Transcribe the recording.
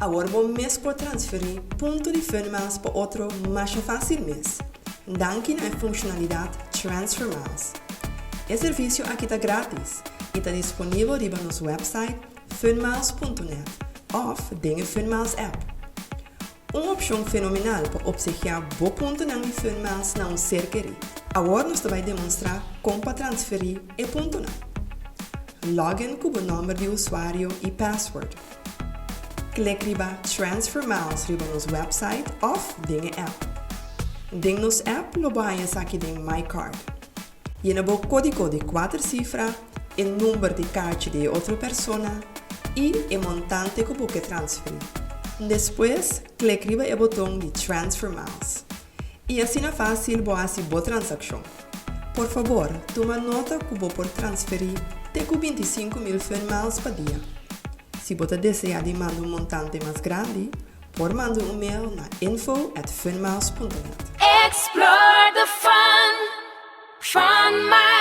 Awor bo mes por transferí punto di Fun Miles pa otro masha fásil mes, danki na e funshonalidat Transfer Miles. E servisio aki ta grátis i ta disponibel riba nos wèpsait funmiles.net òf den e Fun Miles app. Un opshon fenomenal pa opsegiá bo puntonan di Fun Miles na un ser kerí. Awor nos ta bai demonstrá kon pa transferí e puntonan. Login ku bo nòmber di usuario i password. Klik riba Transfer Miles riba nos wèpsait òf den e app. Den nos app lo bo haña esaki den My Card. Yena bo kódigo di kuater sifra, e number di karchi di e otro persona i e montante ku bo ke transferí. Despues, klik riba e boton di Transfer Miles. I asina fásil bo hasi bo transakshon. Por fabor, tuma nota ku bo por transferí te ku 25.000 Fun Miles pa dia. Si bo ta deseá di manda un montante mas grandi, por manda un mail na info@funmiles.net. Explore the fun, Fun Miles.